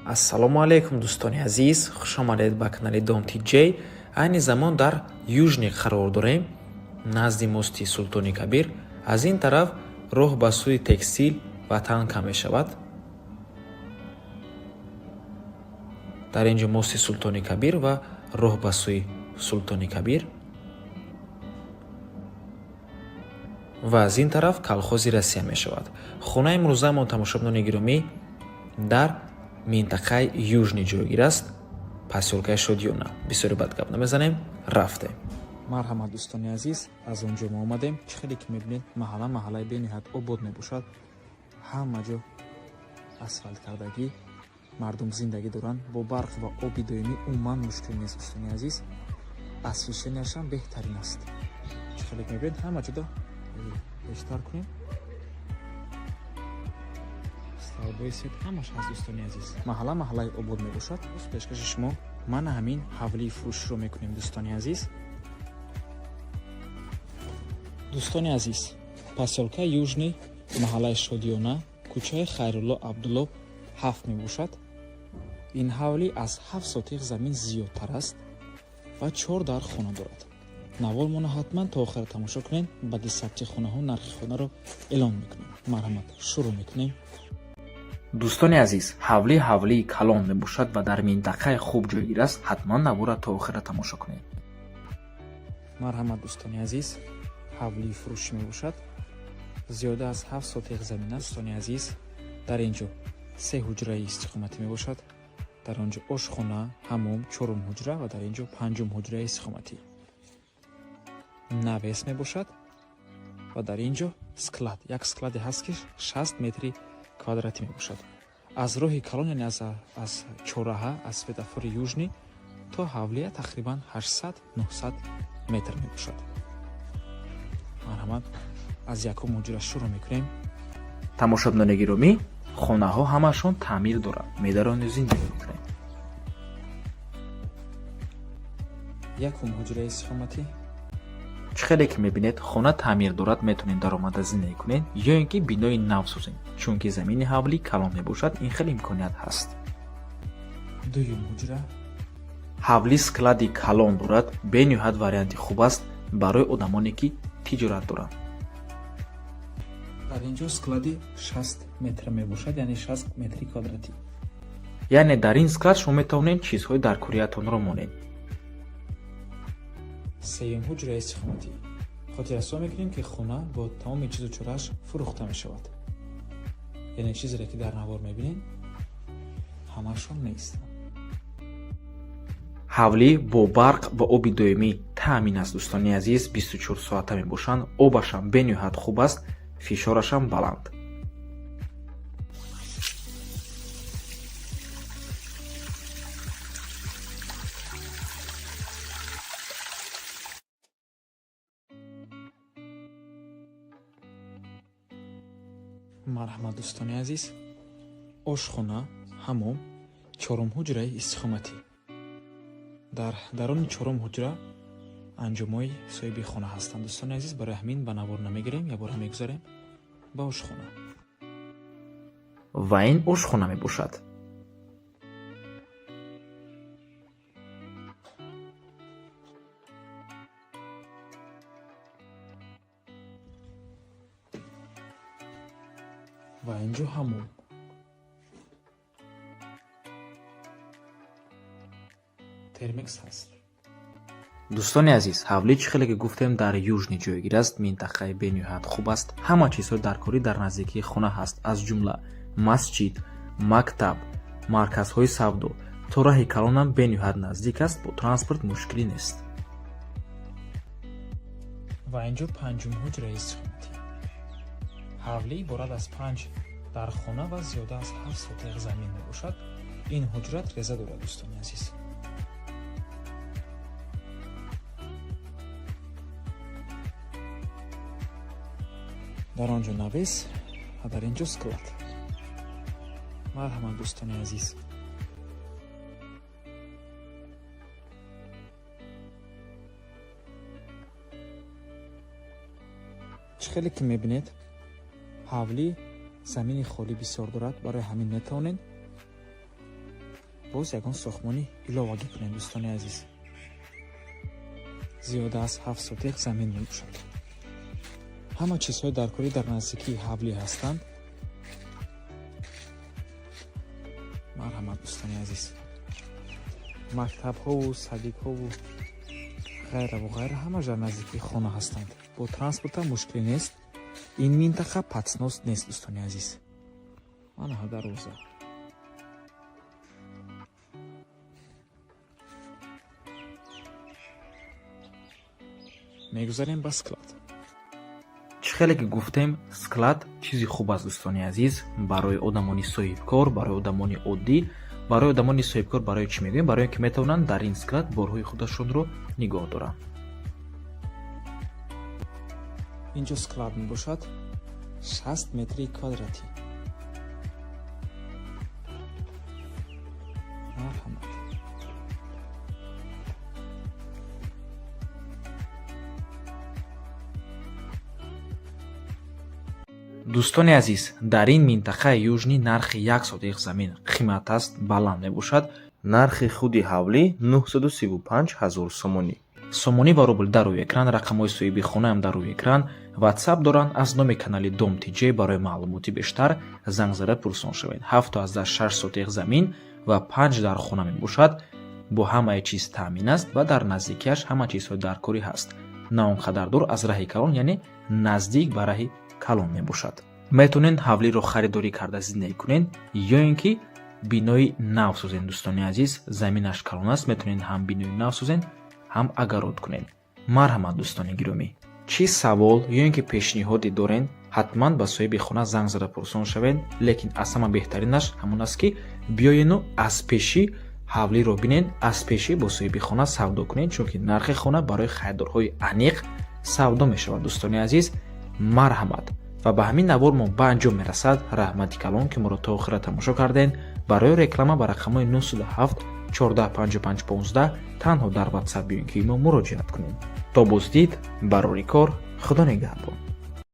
Ассалому алайкум, дӯстони азиз, хушомадед ба канали Дом Тиҷей. Айни замон дар Южный қарор дорем, назди мости Султони Кабир. Аз ин тараф роҳ ба сӯи Текстил ва Танка мешавад. Дар ин ҷо мости Султони Кабир ва роҳ ба сӯи Султони Кабир ва аз ин тараф колхози Россия мешавад. Хонаи имрӯзаамон, тамошобинони гиромӣ, дар минтақаи Южный ҷойгир аст, посёлкаи Шодиёна. Бисёри бад гап намезанем, рафтем. Марҳамат, дӯстони азиз, аз он ҷо мо омадем. Чӣ хеле ки мебинед, маҳалла маҳаллаи бениҳоят обод мебошад. Ҳама ҷо асфалт кардагӣ, мардум зиндагӣ доранд. Бо барқ ва оби доимӣ умуман мушкил нест, дӯстони азиз. Освещенияшам беҳтарин аст. Чӣ хеле ки мебинед, ҳама ҷода бештар кунем. Столбои свет ҳамаш ҳаст, дӯстони азиз. Маҳалла маҳаллаи обод мебошад. Пешкаши шумо мана ҳамин ҳавлии фурӯширо мекунем, дӯстони азиз. Дӯстони азиз, посёлкаи Южный, маҳаллаи Шодиёна, кӯчаи Хайрулло Абдулло 7 мебошад. Ин ҳавлӣ аз 7 сотих замин зиёдтар аст ва чор дар хона дорад. Навормона ҳатман то охира тамошо кунед. Баъди сабти хонаҳо нархи хонаро эълон мекунем. Марҳамат, шурӯъ мекунем. Дӯстони азиз, ҳавлӣ ҳавлии калон мебошад ва дар минтақаи хуб ҷойгир аст. Ҳатман навора то охира тамошо кунед. Марҳамат, дӯстони азиз, ҳавлии фурӯшӣ мебошад. Зиёда аз 7 сотих замин аст, дӯстони азиз. Дар ин ҷо се ҳуҷраи истиқоматӣ мебошад. Дар он ҷо ошхона, ҳамом, чорум ҳуҷра ва дар ин ҷо панҷум ҳуҷраи истиқоматӣ, навес мебошад ва дар ин ҷо склад, як складе ҳаст, ки 60 метри квадратӣ мебошад. Аз роҳи калон, яъне аз чорраҳа, аз светофори Южный то ҳавлия тақрибан 800-900 метр мебошад. Марҳамат, аз якум ҳуҷра шурӯъ мекунем. Тамошобинони гиромӣ, хонаҳо ҳамашон таъмир доранд. Медарону зиндагӣ мекунем. Якум ҳуҷраи истиқоматӣ. Чӣ хеле ки мебинед, хона таъмир дорад, метавонед даромада зиндагӣ кунед ё ин ки бинои нав созед, чунки замини ҳавлӣ калон мебошад, ин хел имконият ҳаст. Дуюм ҳуҷра. Ҳавлӣ склади калон дорад, бениҳоят варианти хуб аст барои одамоне, ки тиҷорат доранд. Дар ин ҷо склади 60 метр мебошад, яъне 60 метри квадратӣ. Яъне дар ин склад шумо метавонед чизҳои даркориятонро монед. Сеюм ҳуҷраи истиқоматӣ. Хотиррасон мекунем, ки хона бо тамоми чизу чорааш фурӯхта мешавад, яъне чизере, ки дар навор мебинед, ҳамашон нест. Ҳавлӣ бо барқ ва оби доимӣ таъмин аст, дӯстони азиз, 24 соата мебошанд. Обашам бениҳоят хуб аст, фишорашам баланд. Марҳамат, дӯстони азиз, ошхона, ҳамом, чорум ҳуҷраи истиқоматӣ. Дар даруни чорум ҳуҷра анҷомҳои соҳиби хона ҳастанд, дӯстони азиз. Барои ҳамин ба навор намегирем, якбора мегузарем ба ошхона. Ва ин ошхона мебошад. Ва ин ҷо ҳамом, термекс ҳаст. Дӯстони азиз, ҳавлӣ, чӣ хеле ки гуфтем, дар Южный ҷойгир аст, минтақаи бениҳоят хуб аст. Ҳама чизҳои даркорӣ дар наздикии хона ҳаст, аз ҷумла масҷид, мактаб, марказҳои савдо. То раҳи калонам бениҳоят наздик аст, бо транспорт мушкилӣ нест. Ва ин ҷо панҷум ҳуҷраи истиқоматӣ. Ҳавлӣ иборат аз панҷ дархона ва зиёда аз 7 сотих замин мебошад. Ин ҳуҷра треза дорад, дӯстони азиз. Дар он ҷо навес ва дар ин ҷо склад. Марҳамат, дӯстони азиз. Чӣ хеле ки мебинед, ҳавлӣ замини холӣ бисёр дорад. Барои ҳамин метавонед Боз ягон сохтмони иловагӣ кунед, дӯстони азиз. Зиёда аз 7 сотих замин мебошад. Ҳама чизҳои даркорӣ дар наздикии ҳавлӣ ҳастанд. Марҳамат, дӯстони азиз, мактабҳову садикҳову ғайраву ғайра ҳамаш дар наздикии хона ҳастанд. Бо транспортам мушкиле нест. Ин минтақа под снос нест, дӯстони азиз. Манаҳа дарвоза. Мегузарем ба склад. Чӣ хеле ки гуфтем, склад чизи хуб аст, дӯстони азиз, барои одамони соҳибкор, барои одамони оддӣ. Барои одамони соҳибкор барои чӣ мегӯем? Барои он ки метавонанд дар ин склад борҳои худашонро нигоҳ доранд. Инҷо склад мебошад, 60 метри квадратӣ. Марҳамат. Дӯстони азиз, дар ин минтақаи Южный нархи 1 сотих замин қимат аст, баланд мебошад. Нархи худи ҳавлӣ 935 ҳазор сомонӣ. Сомонӣ ва рубл дар рӯи экран, рақамҳои соҳиби хонаам дар рӯи экран, ватсап доранд. Аз номи канали Дом ТЖ барои маълумоти бештар занг зада пурсон шавед. 7,6 сотих замин ва панҷ дар хона мебошад. Бо ҳамаи чиз таъмин аст ва дар наздикиаш ҳама чизҳои даркорӣ ҳаст. На он қадар дур аз раҳи калон, яъне наздик ба раҳи калон мебошад. Метавонед ҳавлиро харидорӣ карда зиндагӣ кунед ё ин ки бинои нав созед. Дӯстони азиз, заминаш калон аст, метавонед ҳам бинои нав созед, ҳам огород кунед. Марҳамат, дӯстони гиромӣ, чӣ савол ё ин ки пешниҳоде доред, ҳатман ба соҳиби хона занг зада пурсон шавед. Лекин аз ҳама беҳтаринаш ҳамон аст, ки биёену аз пешӣ ҳавлиро бинед, аз пешӣ бо соҳиби хона савдо кунед, чунки нархи хона барои харидорҳои аниқ савдо мешавад. Дӯстони азиз, марҳамат. Ва ба ҳамин навор мо ба анҷом мерасад. Раҳмати калон, ки моро то охира тамошо кардем. Барои реклама ба рақамҳои 907 14 55 15 танҳо дар ватсап ё ин ки имо муроҷиат кунед. То боздид, барори кор, Худо нигаҳбон.